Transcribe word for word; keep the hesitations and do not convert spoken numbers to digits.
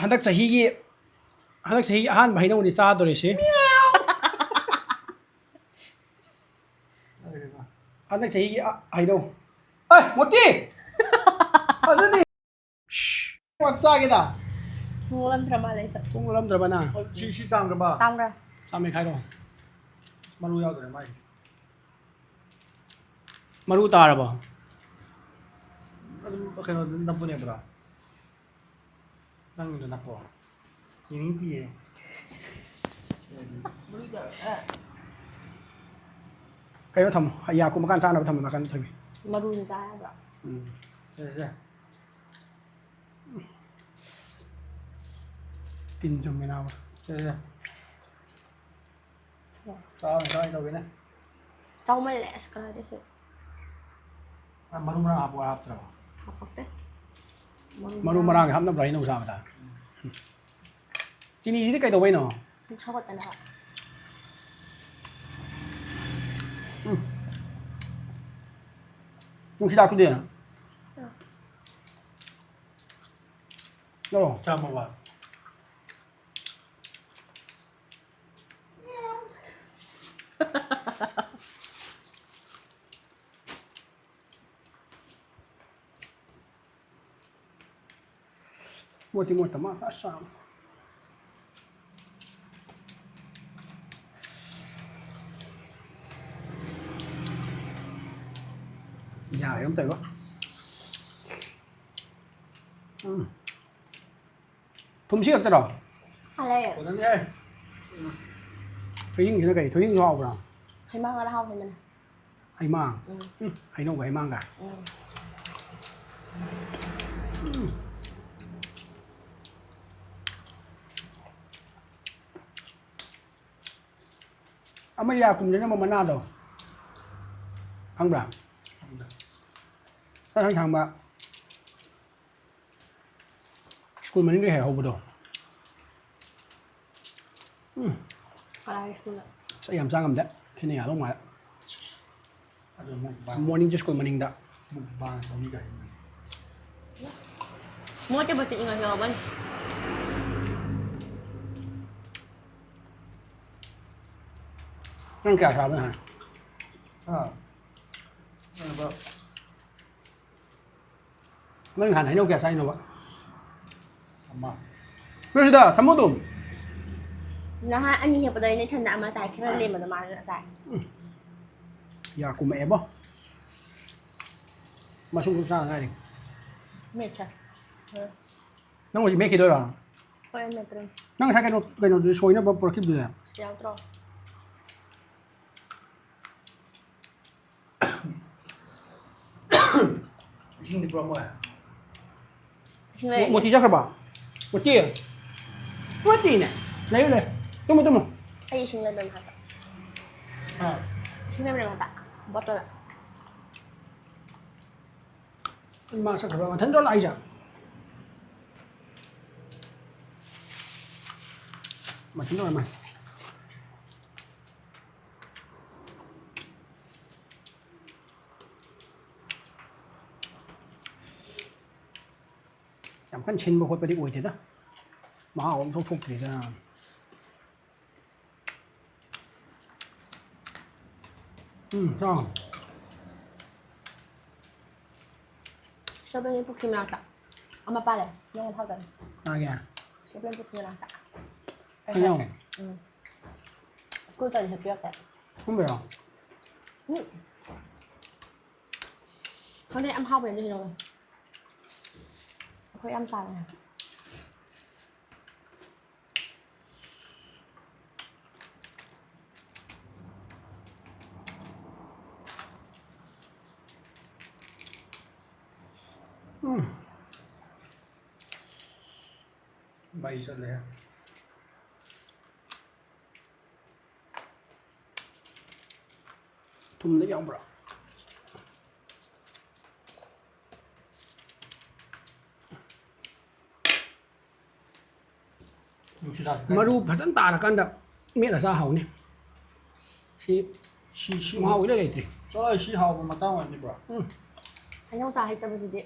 ꯍꯟꯗꯛ ꯆꯍꯤꯒꯤ ꯍꯟꯗꯛ ꯆꯍꯤꯒꯤ ꯑꯍꯥꯟꯕ ꯍꯩꯅꯧꯅꯤ ꯆꯥꯗꯣꯔꯤꯁꯤ꯫ ꯍꯟꯗꯛ ꯆꯍꯤꯒꯤ ꯑ- ꯍꯩꯅꯧ꯫ ꯑꯦ, ꯃꯣꯇꯤ! ꯐꯖꯅꯤ꯫ ꯆꯥꯒꯦꯗ꯫ ꯊꯣꯡ ꯂꯣꯜꯂꯝꯗ꯭ꯔ ꯃꯥꯜꯂꯦ ꯑꯩꯁꯨ꯫ ꯊꯣꯡ ꯂꯣꯜꯂꯝꯗ꯭ꯔꯕ ꯅꯪ? ꯁꯤ, ꯁꯤ ꯆꯥꯝꯈ꯭ꯔꯕ? ꯆꯥꯝꯈ꯭ꯔꯦ꯫ ꯆꯥꯝꯃꯦ ꯈꯥꯏꯔꯣ꯫ ꯃꯔꯨ ꯌꯥꯎꯗ꯭ꯔꯦ ꯃꯥꯏꯁꯦ꯫ ꯃꯔꯨ ꯇꯥꯔꯕꯣ? ꯑꯗꯨꯝ ꯀꯩꯅꯣꯗ ꯅꯞꯄꯅꯦꯕ꯭ꯔꯥ? ꯅꯪꯒꯤꯗꯣ ꯅꯞꯄꯣ꯫ ꯌꯦꯡꯅꯤꯡꯗꯤꯌꯦ꯫ ꯀꯩꯅꯣ ꯊꯝꯃꯣ꯫ ꯌꯥ ꯀꯨꯝꯕ ꯀꯥꯟ ꯆꯥꯅꯕ ꯊꯝꯃꯣ ꯅꯥꯀꯟꯗ ꯊꯝꯃꯤ꯫ ꯃꯔꯨꯁꯨ ꯆꯥ ꯌꯥꯕ꯭ꯔꯣ? ꯎꯝ꯫ ꯁꯦ, ꯁꯦ꯫ ꯇꯤꯟ ꯆꯨꯝꯃꯦ ꯅꯥꯕ꯫ ꯁꯦ, ꯁꯦ꯫ ꯆꯥꯎꯅ ꯆꯥꯎꯅ ꯇꯧꯒꯦꯅꯦ꯫ ꯆꯥꯎꯃꯜꯂꯦ ꯑꯁ ꯀꯗꯥꯏꯗꯒꯤ꯫ ꯑ, ꯃꯔꯨ ꯃꯔꯥꯡ ꯍꯥꯞꯄꯣ ꯍꯥꯞꯇ꯭ꯔꯕ? ꯍꯥꯞꯄꯛꯇꯦ꯫ ꯃꯔꯨ ꯃꯔꯥꯡ ꯍꯥꯞꯅꯕ꯭ꯔꯥ ꯍꯩꯅꯧ ꯆꯥꯕꯗ? ꯆꯤꯅꯤꯁꯤꯗꯤ ꯀꯩꯗꯧꯕꯩꯅꯣ? ꯄꯨꯛ ꯁꯧꯒꯠꯇꯅꯕ꯫ ꯎꯝ꯫ ꯅꯨꯡꯁꯤꯗꯥꯛꯇꯨꯗꯤ? ꯑꯣ꯫ ꯆꯥꯝꯃꯕ? ꯃꯣꯠꯇꯤ ꯃꯣꯠꯇ ꯃꯥ ꯐꯖ ꯆꯥꯕ꯫ ꯌꯥꯔꯦ ꯑꯃ ꯇꯧꯕ꯫ ꯎꯝ꯫ ꯊꯨꯝꯁꯤ ꯈꯛꯇꯔꯣ? ꯍꯥꯜꯂꯦ꯫ ꯀꯣꯟꯅꯅꯤꯍꯦ꯫ ꯊꯣꯏꯗꯤꯡꯁꯤꯅ ꯀꯩ? ꯊꯣꯏꯗꯤꯡꯁꯨ ꯍꯥꯎꯕ꯭ꯔꯥ? ꯍꯩꯃꯥꯡ ꯈꯔ ꯍꯥꯎꯕꯅꯦ꯫ ꯍꯩꯃꯥꯡ? ꯎꯝ꯫ ꯎꯝ, ꯍꯩꯅꯧꯒ ꯍꯩꯃꯥꯡꯒ? ꯎꯝ꯫ ꯎꯝ꯫ ꯑꯃ ꯌꯥ ꯀꯨꯝꯖꯅꯕ ꯃꯅꯥꯗꯣ ꯈꯪꯕ꯭ꯔꯥ? ꯈꯪꯗꯦ꯫ ꯁꯥꯡ ꯁꯥꯡꯕ꯫ ꯁ꯭ꯀꯨꯜ ꯃꯅꯤꯡꯗ ꯍꯦꯛ ꯍꯧꯕꯗꯣ꯫ ꯎꯝ꯫ ꯀꯅꯥꯒꯤ ꯁ꯭ꯀꯨꯜꯗ? ꯑꯁ, ꯑꯩ ꯌꯥꯝ ꯆꯥ ꯉꯝꯗꯦ꯫ ꯁꯤꯅ ꯌꯥꯗꯧ ꯃꯥꯜꯂꯦ꯫ ꯑꯗꯨ ꯃꯨꯛꯕꯥꯡ꯫ ꯃꯣꯔꯅꯤꯡ ꯁ꯭ꯀꯨꯜ ꯃꯅꯤꯡꯗ꯫ ꯃꯨꯛꯕꯥꯡ ꯇꯧꯅꯤ ꯀꯥꯏꯅ꯫ ꯃꯣꯏ ꯇꯦꯕꯜ ꯆꯠꯅꯤꯡꯉꯥꯏꯁꯨ ꯌꯥꯎꯕꯅꯤ꯫ ꯅꯪ ꯀꯌꯥ ꯆꯥꯕꯅꯣ ꯍꯥꯟꯅ? ꯑꯥ꯫ ꯑꯗꯨꯒ ꯅꯪ ꯍꯥꯟꯅ ꯍꯩꯅꯧ ꯀꯌꯥ ꯆꯥꯏꯅꯣꯕ? ꯑꯃ꯫ ꯅꯣꯏ ꯁꯤꯗ ꯊꯝꯃꯣ ꯑꯗꯨꯝ꯫ ꯅꯍꯥꯟ ꯑꯅꯤ ꯍꯦꯛꯄꯗꯣ ꯑꯩꯅ ꯏꯊꯟꯗ ꯑꯃ ꯆꯥꯏ, ꯈꯔ ꯂꯦꯝꯕꯗꯣ ꯃꯥꯅ ꯆꯥꯏ꯫ ꯌꯥ ꯀꯨꯝꯃꯛꯑꯦꯕꯣ꯫ ꯃꯁꯨꯡ ꯁꯨꯝ ꯆꯥ ꯉꯥꯏꯔꯤ꯫ ꯃꯦꯠꯁꯦ꯫ ꯅꯪ ꯍꯧꯖꯤꯛ ꯃꯦꯠꯈꯤꯗꯣꯏꯔꯣ? ꯍꯣꯏ, ꯃꯦꯠꯇ꯭ꯔꯦ꯫ ꯅꯪ ꯉꯁꯥꯏ ꯀꯩꯅꯣ, ꯀꯩꯅꯣꯗꯨꯗꯤ ꯁꯣꯏꯅꯕ ꯄꯨꯔꯛꯈꯤꯕꯗꯨꯗꯤ? ꯌꯥꯎꯗ꯭ꯔꯣ? ꯏꯁꯤꯡꯗꯤ ꯄꯨꯔꯛꯑꯝꯃꯣꯏ꯫ ꯏꯁꯤꯡ ꯃꯣ-, ꯂꯩꯔꯦ꯫ ꯃꯣꯇꯤ ꯆꯠꯈ꯭ꯔꯕ? ꯃꯣꯇꯤ? ꯃꯣꯇꯤꯅꯦ? ꯂꯩꯌꯨ, ꯂꯩꯌꯨ꯫ Tamu, Tamu. ꯑꯩ ꯏꯁꯤꯡ ꯂꯩꯕ꯭ꯔꯥ ꯍꯥꯏꯕ꯫ ꯑꯥ꯫ ꯏꯁꯤꯡ ꯂꯩꯕ꯭ꯔꯥ ꯍꯥꯏꯕ? ꯕꯣꯇꯜ꯫ ꯃꯥ ꯆꯠꯈ꯭ꯔꯕ? ꯃꯊꯟꯇ ꯂꯥꯛꯏꯁꯦ? ꯃꯊꯟꯇ ꯑꯣꯏꯔꯝꯃꯦ꯫ ꯌꯥꯝ ꯀꯟꯅ ꯁꯤꯟꯕ ꯈꯣꯠꯄꯗꯤ ꯑꯣꯏꯗꯦꯗ꯫ ꯃꯍꯥꯎ ꯑꯃ ꯏꯊꯣꯛ ꯊꯣꯛꯇ꯭ꯔꯤꯗ꯫ ꯎꯝ, ꯆꯥꯎ꯫ ꯁꯣꯝꯗꯅꯤ ꯄꯨꯈ꯭ꯔꯤ ꯃꯅꯥꯛꯇ꯫ ꯑꯃ ꯄꯥꯜꯂꯦ꯫ ꯅꯣꯡ ꯐꯥꯗꯣꯏꯅꯤ꯫ ꯀꯅꯥꯒꯤ? ꯁꯣꯝꯗꯅꯤ ꯄꯨꯈ꯭ꯔꯤ ꯃꯅꯥꯛꯇ꯫ ꯍꯩꯅꯧ? ꯎꯝ꯫ ꯁ꯭ꯀꯨꯜ ꯆꯠꯂꯤ ꯍꯦꯛꯄꯤꯔꯛꯀꯦ꯫ ꯊꯨꯝꯕ꯭ꯔꯣ? ꯎꯝ꯫ ꯈꯪꯗꯦ, ꯌꯥꯝ ꯍꯥꯎꯕꯅꯦ ꯑꯗꯨ ꯍꯩꯅꯧꯗꯣ꯫ ꯑꯩꯈꯣꯏ ꯌꯥꯝ ꯆꯥꯕꯅꯦ꯫ ꯎꯝ꯫ ꯃꯩ ꯆꯠꯂꯦ꯫ ꯊꯨꯝꯗ ꯌꯥꯎꯕ꯭ꯔꯥ? ꯅꯨꯡꯁꯤꯗꯥꯛ ꯀꯥꯏ-, ꯃꯔꯨ ꯐꯖꯅ ꯇꯥꯔꯀꯥꯟꯗ ꯃꯦꯠꯂ ꯆꯥ ꯍꯥꯎꯅꯤ꯫ ꯁꯤ ꯁꯤ, ꯁꯤ ꯃꯍꯥꯎ ꯏꯔꯩ ꯂꯩꯇ꯭ꯔꯦ꯫ ꯆꯠꯂꯣꯍꯦ, ꯁꯤ ꯍꯥꯎꯕ ꯃꯇꯥꯡ ꯑꯣꯏꯔꯅꯤꯕ꯭ꯔꯣ? ꯎꯝ꯫ ꯍꯩꯅꯧ ꯆꯥ ꯍꯩꯇꯕꯁꯤꯗꯤ꯫